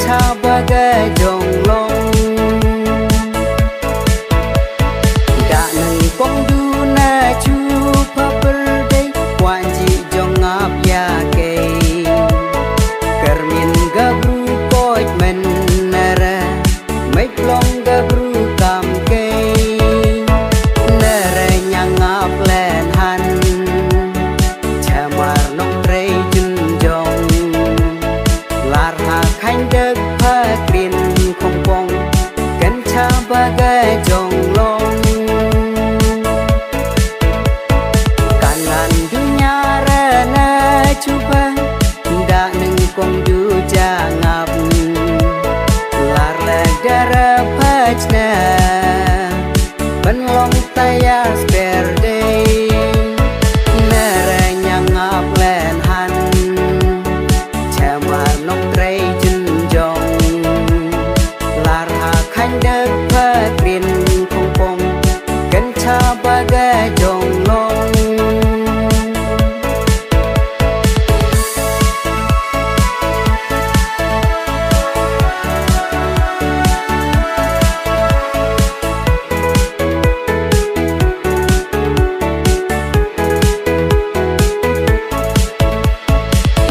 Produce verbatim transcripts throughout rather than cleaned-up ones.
Tha ba ka jong long. Da nang kong du na chu pha per dei, wan ji jong ap ya kei. Kyrmin ka bru koit men na ra, mei long ka bru kam kei. Na ra nyang ap len han. Chamar nong trei jun jong. Lar ha khain dek pha krin khong pong. Kan cha ba ka jong long. Kan nan dunya ra na chuba. Da nang kong du ja ngap. Lar la dara pha chna. Ban long tayar sper dei. Na ra nyang ap len han. Chamar nong trei jun jong. Lar ha khain dek pha krin khong pong. Kan cha ba ka jong long.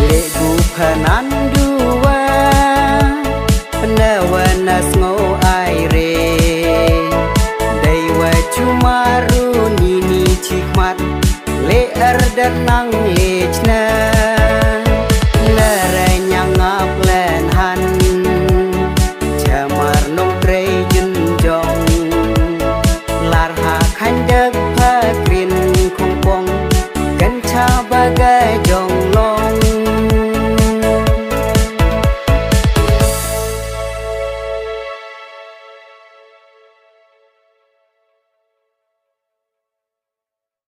Leh gu phanan duwa, pnawa na sngo ai re. Dei wa chumaru nini chikmat, leh ardan nang leh chna. Na ra nyang ap len han, chamar nong trei jun jong. Lar ha khain dek pha krin khong pong. Kan cha ba ka